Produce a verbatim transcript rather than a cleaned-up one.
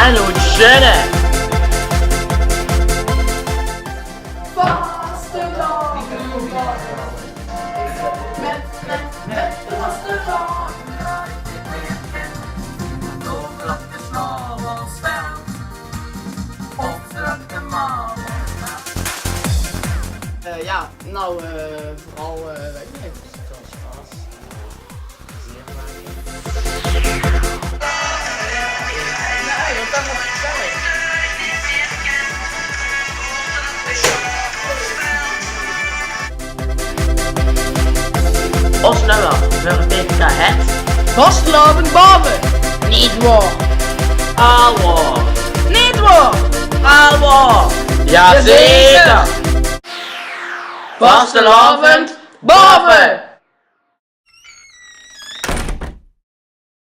En oet Sjenne. Eh, ja, nou, eh, vooral, eh, weet ik niet. Os nummer veur T V K het: Vastelaovend Baove. Neet waor. Waor. Neet waor. Waor. Jazeker. Vastelaovend Baove.